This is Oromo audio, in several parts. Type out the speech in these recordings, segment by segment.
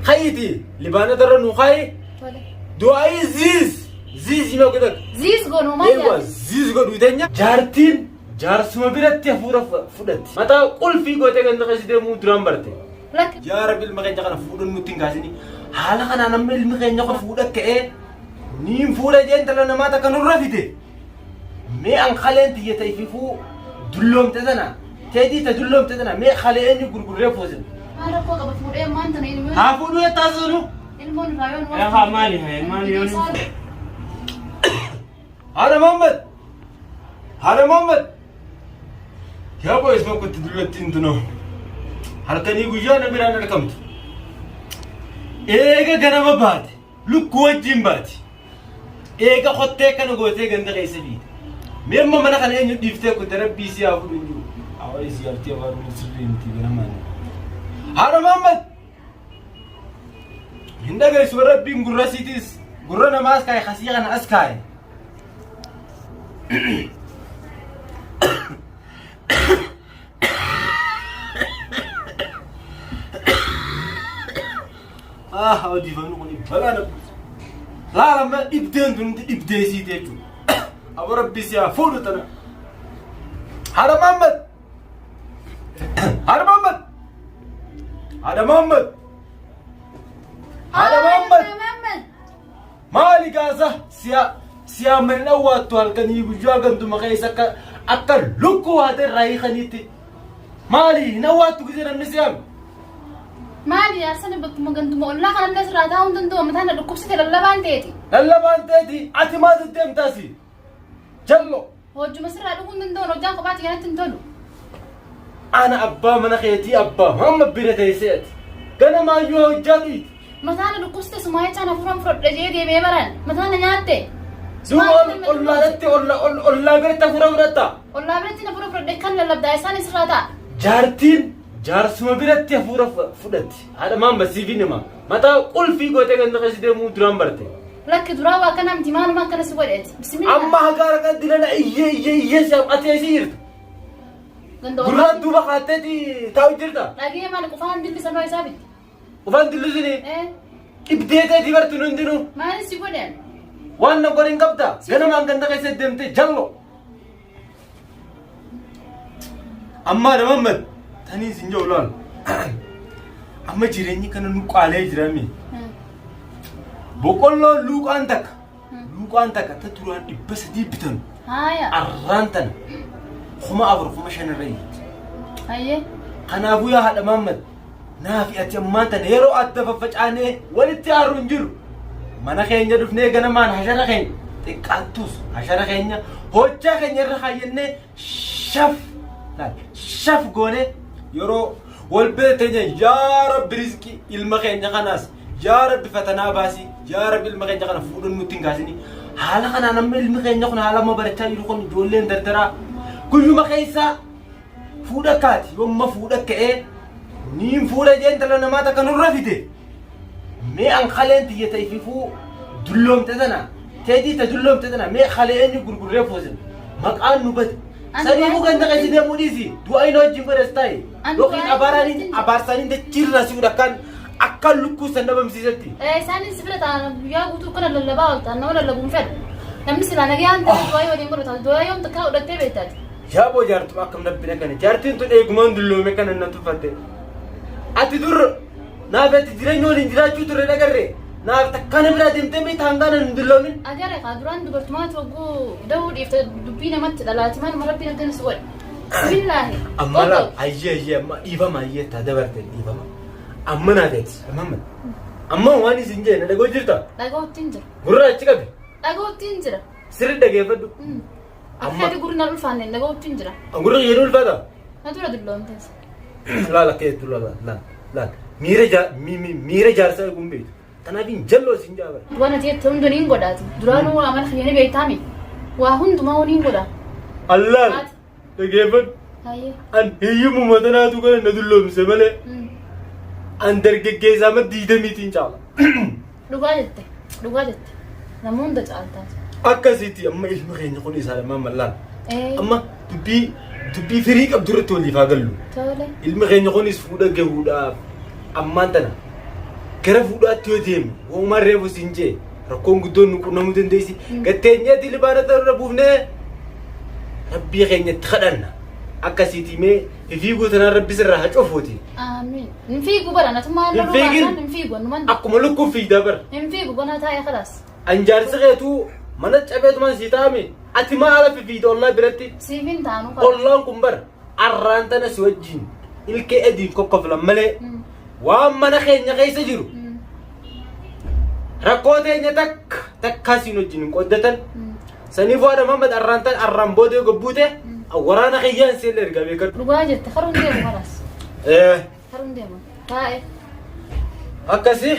Ka'iiti libaanota irra nuu kaa'i. Tole. Du'aa'ii ziiz ziiz hima godhatu. Ziis goonu maal Eewwa yaadde? ziiz godhuu teenya. Jaartiin jaarsuma biratti hafuura fudhatti. Mataa qulfii gootee ganda keessa deemuu duraan barte. Lakki. Yaa Rabbi ilma keenya kana fuudhan nutti hin kaasini. Haala kanaan amma ilmi keenya kun fuudha ka'ee niin fuudha jee intala namaa takka nurra fide. Mee an kaleen tiyya ta ififuu dulloomte tana teetii ta dulloomte tana mee kalee eenyu gurgurree fuusin. Maal rakkoo qaba fuudhee ammaan tana ilmoon Haa fuudhuu jettaa sunu. ilmoon irraa yoon Eh, haa maali haa maali yoon Haadha Muhammad! Haadha Muhammad! Yaa boo isma kutti dullattiin tunoo. Halkanii guyyaa na biraan argamtu. Eega ganama baate lukkuu wajjin baate. Eega kottee kana gootee ganda keessa fiite. Mee amma mana kana eenyu dhiiftee kutte rabbii si haa fudhu hin jiru. Awwa isii artii afaan oromoo sirrii miti ganamaan. Haadha Muhammad! Hin dhageessu rabbiin gurra siitis gurra namaas kaa'e kasii kana as kaa'e. Ah, odeeffannoo kun balaa na buuse. Laala amma dhibdeen tun hundi dhibdee siiti jechuudha. Aboo rabbi si haa fuudhu tana. Haadha Muhammad! Haadha Muhammad! Haadha Muhammad! Haadha Muhammad! Maali gaasa si'a si'a mana dhawwaattu halkanii guyyaa ganduma keessa akka akka lukkuu haatee irraa hiikaniitti. Maali hin awwaattu gisee namni si'aame? Maali yaarsani bakkuma ganduma ollaa kanallee sirraa taa'uu hin danda'u mataan na dhukkubsite lallabaan teeti. Lallabaan teeti ati maal deddeemtaasi? Jallo. Hojjuma sirraa dhuguu hin danda'u hojjaan kophaatti kanatti hin tolu. Ana abbaa mana keetii abbaa hamma bira teessee ati. Ganamaayyuu hojjaa dhiiti. Mataa na dhukkubsite sumaa jechaan hafuuraan fudhadhe jee deebi'ee baran. Mataa na nyaatte. Duuba ollaadhatti ollaa biratti hafuura fudhatta. Ollaa biratti na hafuura fudhadhe kan lallabdaa isaan sirraa ta'a. Jaartiin jaarsuma biratti hafuura fudhatti. Haadha maan basiifi nima. Mataa qulfii gootee ganda keessa deemuu duraan barte. Lakki duraa waa akkana miti maaluma akkana si godheeti. Bismillah. Amma hagaa raqa dilana iyyee iyyee iyyee si ati eessa jirta? Ganda Gurraan ollaa. duuba kaatteeti taa'u jirta? Dhagee maali qufaan dilli sanoo isaa bitti. Ufaan dillisini Eh dhibdee teeti bartu hundinuu maali si godheen? waan na godhin qabda ganamaan ganda keessa deemtee jallo. Ammaa nama mad tanii sin jedhu laal. Amma jireenyi kana nu qaalee jirame. Boqqolloo luuqaan takka luuqaan takka ta duraan 300 bitan Haaya. arraan tana 4000 5000 irra jirti. Hayyee. Kanaafuu yaa haadha Mahammad naafi ati ammaan tana yeroo adda faffacaanee walitti aarru hin jiru. Mana keenya dhufnee ganamaan hashara keenya xiqqaattus hashara keenya hojjaa keenya irra kaayyannee shaf laal, shaf goone yeroo wal bira teenya yaa rabbi rizqii ilma keenya kanaas yaa rabbi fatanaa baasii yaa rabbi ilma keenya kana fuudhan nutti hin kaasini haala kanaan amma ilmi keenya kun haala amma barachaa jiru kun ijoolleen dardaraa guyyuma keessaa fuudha kaati yomma fuudha ka'ee niin fuudha jee intala namaa takka nurra fide Mee an kaleen tiyya ta ififuu dulloomte tana teetii ta dulloomte tana mee kalee eenyu gurgurree fuusin maqaan nu bade. An Saniifuu du'aa ganda keessa deemuu dhiisi du'aa inni wajjin godhes ta'i An yookiin du'aa abaaraaniin inni abaarsaaniin dachirra si akkaan akkaan lukkuu san dhabamsiisetti. Eh, isaanis si bira ta'an guyyaa guutuu kana lallabaa ooltan nama lallabuun fedhu. Namni silaa nagayaan ta'e du'aa waliin godhata. Du'aa yoom takkaa godhattee beektaati. Yaaboo jaartuma akkam nabbina kana jaartiin tun eegumaan dulloome kana na tuffatte. Ati dur Naaf ati jireenya waliin jiraachuu turre dhagarre. Naaf takkaa na biraa deemtee beekta hangaa nan hin dulloomin. Agare kaa duraan dubartumaatu hogguu dahuu dhiifte dubbii namatti dhalaati maaluma rabbiin akkana si godhe. Bismillaahi. Amma laal ayyee ayyee amma dhiifama ayyee taa dabarte dhiifama. Amma naaf ati amma amma waan isin jee na dhagoo jirta. Dhaga'uuttiin jira. Gurra achi qabi. Dhaga'uuttiin jira. Sirri dhageeffadhu. Akka ati gurri na ulfaanne dhaga'uuttiin jira. Gurra yeroo ulfaata. Na dura dulloomtes. Laal akka jettu laal laal laal miira jaa mi mi miira jaarsaa eeguun beektu. Kanaaf hin jalloo siin jaa bara. Waan ati jettu hundu niin godhaati. Duraanuu amala kiyya ni beektaami. Waa hundumaa niin godha. Allaal Haati. dhageeffadhu. Hayyee. An hiyyumuma tanaatu kana na dulloomse malee an dargaggeessaa ma diidamiitiin caala. Dhugaa jette. Dhugaa jette. Nama hunda caaltaa. Akkasitti amma ilmi keenya kun isaa lamaan mallaan. Ee. Amma dubbii dubbii firii qabdu irratti waliif haa gallu. Tole. Ilmi keenya kunis fuudha gahuudhaaf ammaan tana Gara fuudhaatti yoo deemne uumaan reefu siin jee rakkoon guddoon nu qunnamuu dandeessi. Gatteenyeeti libaanota irra buufnee rabbii keenyatti kadhanna. Akkasiiti mee fiiguu tanaan rabbi sirraa haa cufuuti. Amiin. Hin fiigu bara natummaa Hin loluu fiigin. baasaan hin fiigu annuman. Akkuma lukkuun fiigdaa bara. Hin fiigu ganaa taa'ee kalaas. Anjaarsi keetuu mana cabeetumaan sii taa'ame ati maa ala fifiita ollaa biratti. Siif hin taanu kalaas. Ollaan kun bara arraan tana si wajjin ilkee adiin kokkoflan malee waan mana keenya keessa jiru rakkoo teenya takka takkaa siin wajjin hin qooddatan. Saniif waadha Muhammad arraan tan arraan booda yoo gabbuute waraana kiyyaan si illee ergaa beekadhu. Dhugaa jette karuun deemu kalaas. Karuun deemu. Taa'e. Akkasi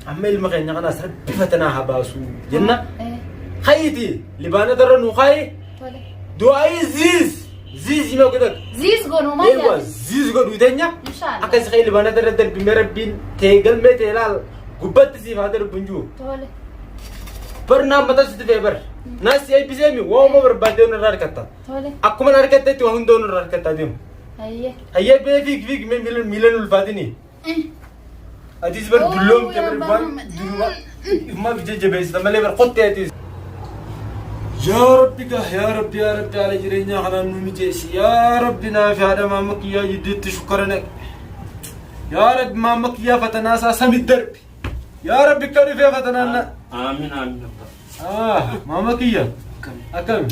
amma ilma keenya kanaas rabbi fatanaa haa baasu jenna. Hayiiti libaana darra nuu kaayi Tole. du'aayii ziiz ziiz hima godhatu. Ziis goonuu maal Eewwa yaadde? ziiz godhuu teenya Inshaallah. akkasi ka'ee libaana darra darbimee rabbiin ta'e galmee ta'e laal gubbatti siif haa darbu hin jiru. Tole. Bar naan mataa sitti fe'e bar. Naas si eebbisee mi waanuma barbaaddee nurraa harkatta. Tole. Akkuma na harkattetti waa hundoo nurraa harkatta deemu. Hayyee. Hayyee bee fiig fiig mee miilan miilan ulfaatini. Atis bar Oh, dulloomte yaa bar waan Muhammad. duruma ifumaaf ija jabeessita malee bar qottee atis. Yaa Rabbi gaa yaa Rabbi yaa Rabbi haala jireenyaa kanaan nu mijeessi yaa Rabbi naaf haadha maama kiyyaa jidduutti shukkara naqe. Yaa Rabbi maama kiyyaa fatanaa isaa samit darbi. Yaa Rabbi akka dhufee fatanaan na. Aamin aamin abbaa. Ah, maama kiyya akkami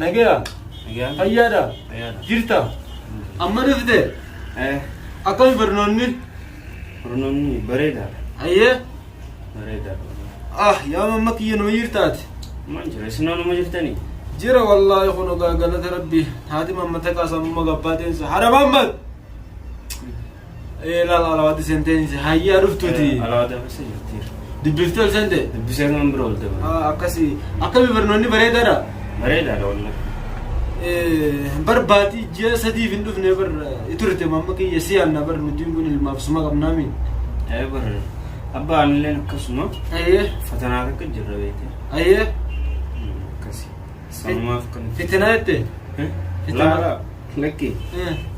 nagaya Nagaan. fayyaadha Fayyaadha. jirta amma dhufte Eh, akkami barnoonni barnoonni bareedaadha. hayyee Bareedaadha. ah yaa maama kiyya nama jirtaati Maan jira isin waanuma jirtanii? jira wallaahi kun ogaa galata rabbi haati mamma takka samma gabbaa teensa haadha mammad ee laal alawaati senteensi hayyaa dhuftuuti Alawaata keessa jirtiira. dubbiftee ol seente Dubbisee kan bira ol dabala. ah akkasi akkami barnoonni bareedaadha. Bareedaadha wallah. Barbaatii ji'a sadiif hin dhufne bar turte mamma kiyya si yaanna bar nutiin kun ilmaaf suma qabnaami. Eh bar abbaa anilleen akkasuma Ayyee fatanaa takka jirra beekte. ayyee Akkasi. Sanumaaf kan. fitinaa jette. Laa laa lakki.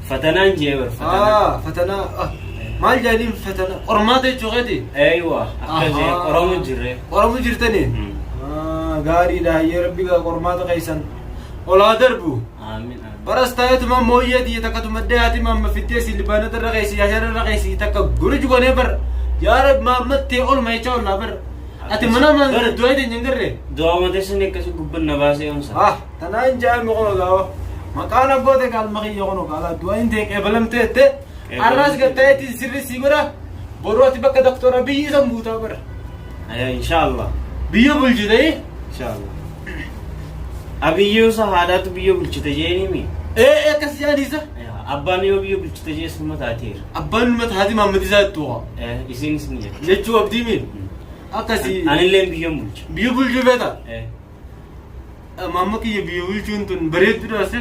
Fatanaan jee bar fatanaa. Ah fatanaa ah, maal jaaniin fatanaa qormaata jechuu keeti. Eeywa akkas qoramu jirre. Qoramu jirtani. Ah, gaariidha hayyee rabbi gaa qormaata keessan olaa darbu. Aamin aamin. Baras taa'eetuma mooyyee tiyya takka tumaddee haati maamma fittee si libaanota irra keessi yaashara irra keessi takka gurij goonee bar yaa rabbi maammattee olma jechaa ollaa bar ati mana maan du'aa teenya hin garree. Du'a mateessan akkasi gubban na baasee onsa. Ah tanaan jaami kono gaawa maqaan abboote kaalma kiyya kono gaala du'aa hin ta'e qeebalamtee jette arraas gatta'eetti sirri sii godha boruu ati bakka doktora biyyi isa muutaa bar Ayaa inshaallah. biyya bulchitee Inshaallah. Abiyyoosa haadhaatu biyya bulchite jeeni ee akkas yaadisa Abbaan yoo biyya bulchite jee suma taateera. abbaan uummata haati maammati isaa ittu Isinis ni jedhu. jechuu abdii miin akkasii Anilleen biyya bulcha. biyya bulchuu feeta. Eh. Maamma kiyya biyya bulchuun tun bareedduudha ase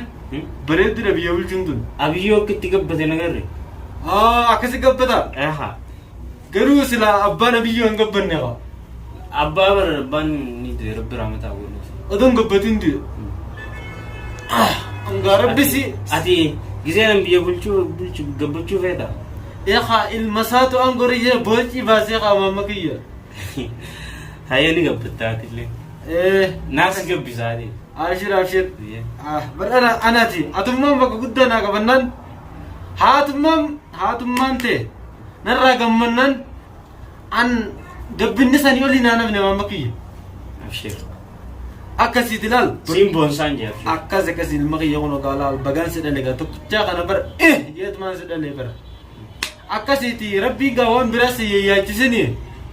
bareedduudha biyya bulchuun tun. Abiyyoo akka itti gabbate nagarre. Ah akkasi gabbata Aha. garuu silaa abbaan abiyyoo hin gabbanne qaba. Abbaa bara abbaan ni du'e rabbi rahmataa godhuuf. Odoon gabbatiin du'e. Hangaa rabbisi. Ati giseen biyya bulchuu bulchu gabbachuu feeta. Eekaa ilma isaatu aangoo boocii baasee qaba maamma kiyya. Hayyee ni gabbatta atillee. Ee Naas gabbisaati. abshir abshir. Ah bar ana anati atummaan bakka guddaa naa qabannaan haatummaan haatummaan ta'e narraa gammannaan an gabbinni sanii olii naa namne maamma kiyya. Abshir. Akkasiiti ilaal. Siin boonsaan jee abshir. Akkas akkas ilma kiyya kun ogaa laal bagaan si dhale gaa tokkichaa kana bara eh jeetumaan si dhale bara. Akkasiiti rabbiin gaa waan biraa si yaachisini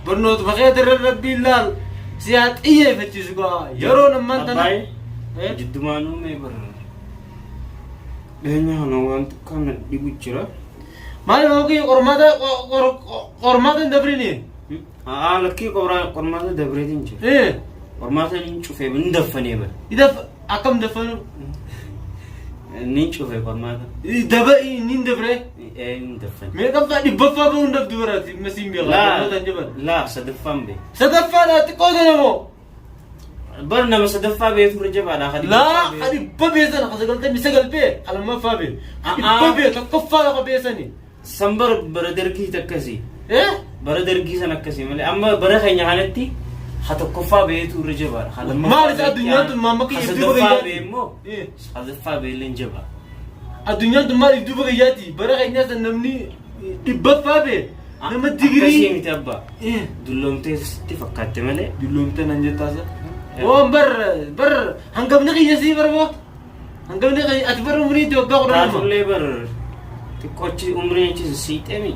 barnootuma keetirra rabbiin laal si haa xiyyeeffachiisu gaa yeroon ammaan tana. Abbaayee jiddumaanuu mee bara. Dhiyeenya kana waan xiqqaa na dhibu jira. Maal maamma kiyya qormaata qormaata hin dabrini. Haa lakkii qormaata dabreetiin jira. Eh Qormaata ni cufee ni daffanee bara. idaf akkam dafanu Ni cufee qormaata. daba inni hin dabre Ee ni daffane. meeqaffaa dhibbaffaa bahuu hin dabdu baraati masiin beekaa Laa hin jaban. laa sadaffaan bee. Sadaffaadha xiqqoo sana moo. Bar nama sadaffaa beetu irra jabaadha. Kan Laa ka dhibba beesan ka 99 bee ka lammaffaa bee. Ka dhibba bee tokkoffaa ka beesani. Sanbar bara dargii takkasii. Eh? Bara dargii san akkasii malee amma bara keenya kanatti ha tokkoffaa baheetu irra jabaadha. Ha lammaffaa Maal isa baheetti addunyaan tun maamma ha kiyya duuba sadaffaa gayyaati? bahe immoo sadaffaa baheelleen jabaa. Addunyaan tun maaliif duuba gayyaati? Bara keenyaa san namni dhibbaffaa bee nama Akkasii digirii. miti abbaa. Dulloomtee sitti fakkaatte malee. Dulloomtee nan jettaasa. Waan bar bar hangamni kiyya sii bar boo. Hangamni kiyya ati bar umrii itti waggaa 12. Taatullee bar xiqqoochi umriin achi siixeemi.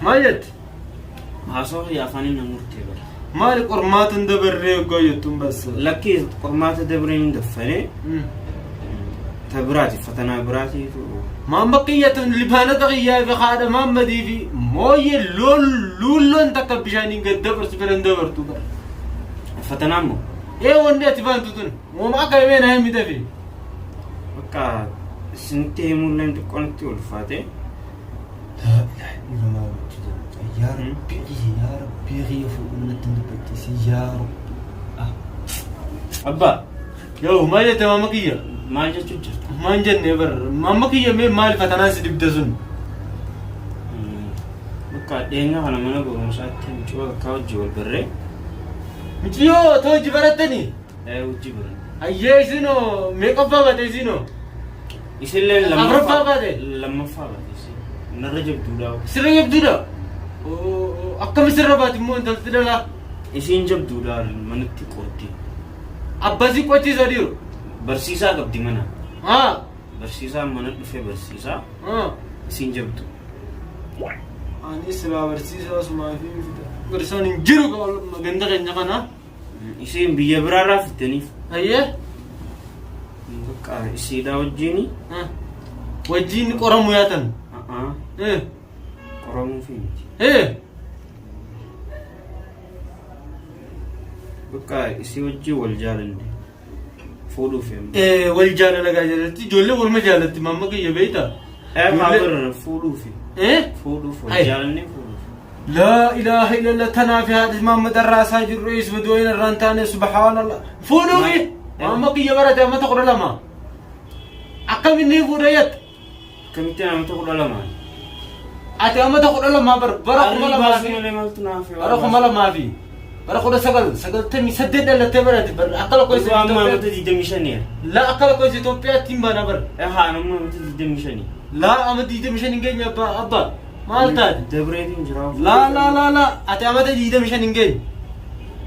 Maal jette? Haasawaa kiyya afaaniin na murtee bar. Maali qormaata hin dabarree waggaa jettuun bas. Lakkii qormaata dabreen hin daffanee ta biraati fatanaa biraatiitu. Maamma kiyya tun libaanota kiyyaa fi haadha maammadii fi mooyyee luulloon takka bishaaniin gad dabarsu bira hin dabartu bara. Fatanaa immoo Ee wanni ati baantu tun mooma akka himee na himi dafi. Bakka isinitti himuulleen xiqqoo natti ulfaate. Laa ilaaha illallah yaa Rabbi yaa Rabbi kiyya fuudhuun natti hin dubbachiisi yaa Rabbi. Abbaa Yoo maal jette maama kiyya? Maal jechuu jirta? Maan jenne bar maama kiyya mee maal fatanaan si dibde sun? Bakka dhiyeenya kana mana barumsaatti mucoo takkaa wajji wal barree. Mucayyoo too hojii barattanii? Ee hojii baranne. Ayyee isinoo meeqaffaa baate isinoo? Isillee Afuraffaa baate? Lammaffaa baate isin. Narra jabduudha. Sirra jabduudha? Akkami sirra baati immoo intalti dhalaa? Isiin jabduudha manatti qootti. Abbasii qochiisa dhiiru. Barsiisaa qabdi mana. Haa. Barsiisaan mana dhufee barsiisaa. Haa. Isiin jabdu. Ani silaa barsiisaa sumaa fi barsiisaan hin jiru ganda keenya kana. Isiin biyya biraarraa fiddaniif. Ayyee. Bakka isiidhaa wajjin. Wajjin qoramu yaatan. Qoramuufi miti. Bakka isii wajjin wal jaalanne. Fuudhuuf yommuu. Wal jaalala gaa jaalatti ijoollee waluma jaalatti mamma kiyya beektaa? Kaabar fuudhuufi. Fuudhuuf wal Hai. jaalannee fuudhuuf. Laa ilaaha illallah tanaa fi haadha Muhammad irraa isaa jirru eesuma du'een irraa hin taane subhaanallah. Fuudhuufi mamma kiyya barate amata 12. Akkamiin ni fuudha jette? Akkamitti amata 12? Ati amata 12 bar bara kuma Arrii lamaa baasuu fi malee maaltu naaf bara 2019 98 dhalattee barate bar akka lakkoofsa Dhugaa amma amata Itoophiyaatti 25. laa akka lakkoofsa Itoophiyaatti hin baana bar Haa amma amata 25. laa ama 25 hin geenye abbaa abbaa maal taate Dabreetiin jira. laa laa laa laa ati amata 25 hin geenye.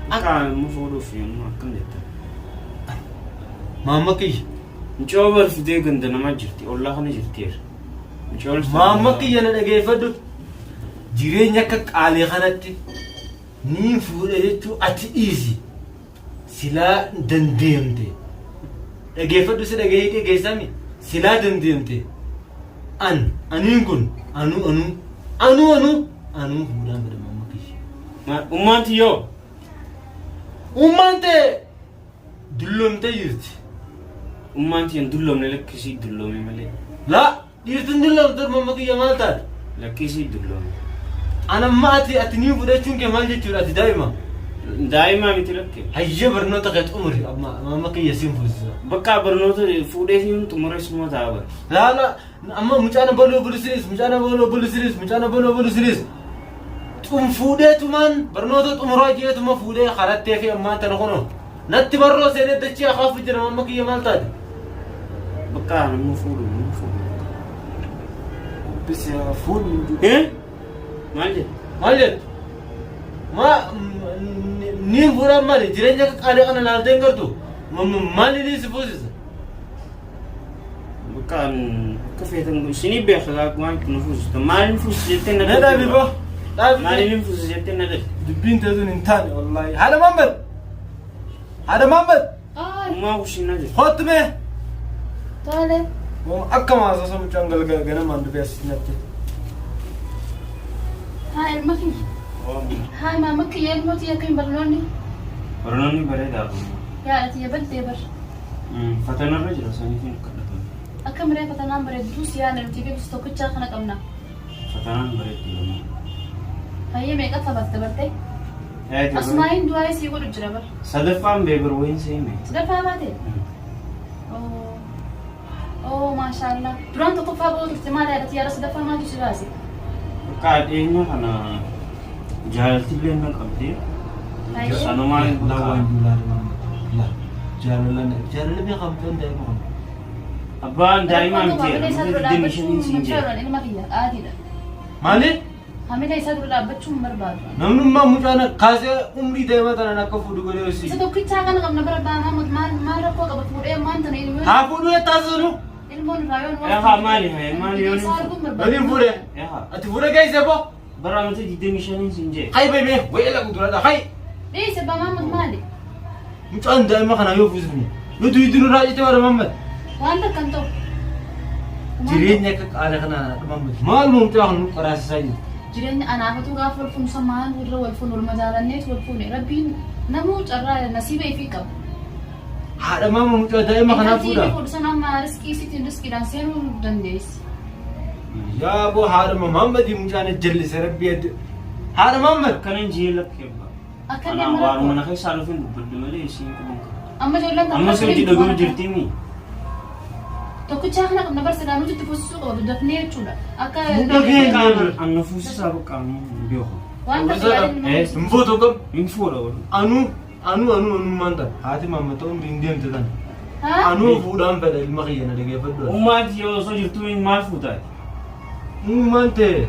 Akka immoo fuudhuuf yommuu akkam jetta. Maamma kiyya. Mucoo bar fidee ganda namaa jirti ollaa kana jirti. Mucoon Maamma kiyya na dhageeffadhu. Jireenya akka qaalii kanatti niin fuudha jechuu ati dhiisi. Silaa dandeemte. Dhageeffadhu si dhageeyii dhageessami. Silaa dandeemte. An aniin kun anuu anuu anuu anuu anuu fuudhaan fedha maamma kiyya. Ummaan tiyyoo. Ummaan ta'e Dulloomtee jirti. Ummaan tiyya hin dulloomne lakkisii dulloome malee. Laa dhiirtin dulloomte mamma kiyya maal taate? Lakkisii dulloome. Anamma ati ati ni fudhachuun kee maal jechuudha ati daa'ima? Daa'imaa miti lakke. Hayyee barnoota kee xumuri amma mamma kiyya siin fuusisa. Bakka barnoota fuudhee fi xumuree suma ta'a bara. Laa laa Amma mucaan abaluu bulisiris, mucaan abaluu bulisiris, mucaan abaluu bulisiris. Xum fuudheetumaan barnoota xumuraa jeetuma fuudhee karattee fi ammaan tana kunoo. Natti barroo seenee dachee akaafu jira mamma kiyya maal taate? Bakka namni fuudhu namni fuudhu. Bisi fuudhu. Eh? Maal jedhu? Maal jettu? Ma niin fuudhaan maali? Jireenya akka qaalii kana laaltee hin gartu? Maali niin si fuusisa? Bakka akka feetan isinii beeka waan itti nu fuusistu. Maaliin fuusisu jettee na Na dhaabi boo. Dhaabi. Maaliin fuusisu jettee na dhabi. Dubbiin teetuun hin taane wallaahi. Haadha Maammed. Haadha Maammed. Ay, Ummaa kushiinaa jirti. Kottu mee. tole. Akka maasasa mucaan galgala ganamaan dhufee as natti. Haa ilma kiyya. Haa maama kiyya ilmoo tiyya akka hin barnoonni. Barnoonni bareedaa. Yaada tiyya baltee bar. Fatanarra jira saniifin kadhatan. Akka miree fatanaan bareedduus yaadne nuti beekumsa tokkichaa kana qabna. Fatanaan bareeddu lama. Hayyee meeqa taphatte bartee? Asumaayin du'aa sii godhu jira bar. Sadaffaan beebar wayin seeme. Sadaffaa baate? Oo maashaallah. Duraan tokkoffaa ba'uu turte maal yaadatti yaada sadaffaa maaltu si baase? Bakka dhiyeenya kana jaalaltillee na qabdee. Sanumaan Laa bakka waan juulaa laa jaalala jaalala beekamtuu daa'ima kana. Abbaan daa'imaa Rakkoon miti tokko hamilee isaa dura digdamii dhaabbachuu shaniin siin hin jedhe. fedhu ilma kiyya aadiidha. Maali? Hamilee isaa dura dhaabbachuu hin barbaadu. Namnummaa mucaan kaasee umrii daa'ima tanaan akka fuudhu godhee Isa si. tokkichaa kana qabna bara baa Mahamud maal maal rakkoo qaba fuudhee maan tana ilmoon Haa fuudhu taasisnu. ilmoon irraa yoon Eegaa maali haa maali yoon Isaa arguun barbaadu. Waliin fuudhe. Eegaa Ati fuudhe geesse boo. bara amata 25 siin jedhe. Hay beemee wayii lagu duradha hay. Dhiise baa Mahamud maali? Mucaan daa'ima kana yoo fuusifne yoo duyi nurraa jette bara Mahammad. Waan takka hin ta'u. Jireenya akka qaala kana Mahammad. Maal mucaa kan nu qaraasisaa jiru. Jireenya anaafatu gaafa wal fuunu maal irra wal fuunu wal madaalanneetu wal fuune rabbiin namuu carraa nasiiba ifii qaba. Haadha maama mucaa daa'ima kanaa Intalti fuudha. inni fuudhu sana amma riskii isiitiin riskiidhaan seenuu dandeessi. Yaa boo haadha Mahammadii mucaan jallise rabbii adda. Haadha Mahammad. Akkana hin jee lakkee abbaa. Akka inni Anaa amma waan rakkoo. mana keessaa dhufeen dubbadhu malee isiin quban qabu. Amma ijoolleen Amma si hojii dhaga'u jirti mi? Tokkichaa kana qabna barsiidhaan nuti itti fuusisuu qaba dafnee jechuudha. Akka Hin dhageenye. Anna fuusisaa bakka hin beeku. waan takka yaadin Eh. Hin fuutu kam. Hin fuudha wal. Anuu anuu anuu anuu maan ta'a. Haati Mahammad ta'uun hin deemte tana. Haa? Anuu fuudhaan fedha ilma kiyya na dhageeffadhu. Ummaati yoo osoo jirtu maal fuutaati? Uumaan ta'e.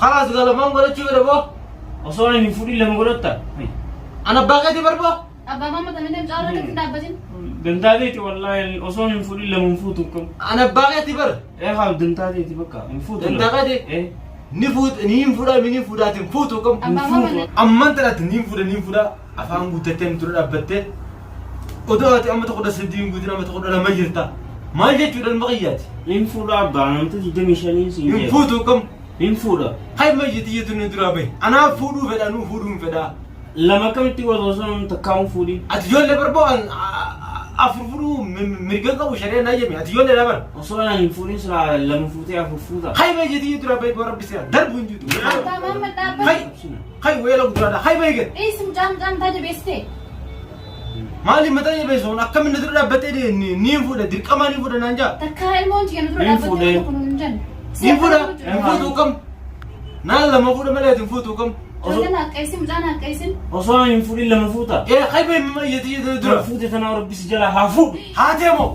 Khalaas galamaan godhachuu fedha boo. Osoo ani hin fuudhin lama godhatta? Ana abbaa keetii barbaa. Abbaa Mahammad ani deemu caalaa akkatti hin dhaabbatin. Dantaa teeti wallaahi osoo hin fuudhin lama hin fuutu kam. Ana abbaa keetii bar. Eegaa dantaa teeti bakka hin fuutu. Dantaa keeti? Eh. Ni fuut ni hin fuudhaa ni fuudhaati hin fuutu kam. Abbaa Mahammad Amman tanatti ni fuudha ni fuudha afaan guuttattee ni tura dhaabbattee. Odoo ati amma 13 hin guutin amma 12 jirta. Maal jechuudha ilma kiyyaati? Hin fuudha abbaa namta 25 siin Hin jedhe. fuutu kam. Hin fuudha. Hay mayyiti jettu ni duraa bahi. Anaaf fuudhuu fedha anuu fuudhuu hin fedhaa. Lama akkamitti godha osoo namni takkaa hin fuudhin? Ati ijoollee barboo an afur fuudhuu mirga qabu shari'a naa jemi. Ati ijoollee dha bar. Osoo ani hin fuudhin silaa lama fuutee afur fuuta. Hay mayyiti jettu duraa bahi rabbi seera darbu hin jiru. Abbaa Mahammad dhaabbate. Hay hay weela guddaadha. Hay bahi gad. Dhiisi mucaa mucaan taa jabeessite. Maali mataa jabeessuun akkamiin na dura dhaabbattee ni hin fuudha dirqamaa ni fuudha naan jaa. Takkaa ilmoon tiyya nu dura Hin dhaabbattee fuudhee. tokko nu hin jennu. Ni fuudha hin fuutu kam. Naan lama fuudha malee ati hin fuutu kam. Ijoolleen haqqeessin mucaan haqqeessin. Osoo ani hin fuudhin lama fuuta. Ee hay bahi mayyiti jettu Dura dura. fuute tanaa rabbi si jalaa haa fuudhu. Haatee moo.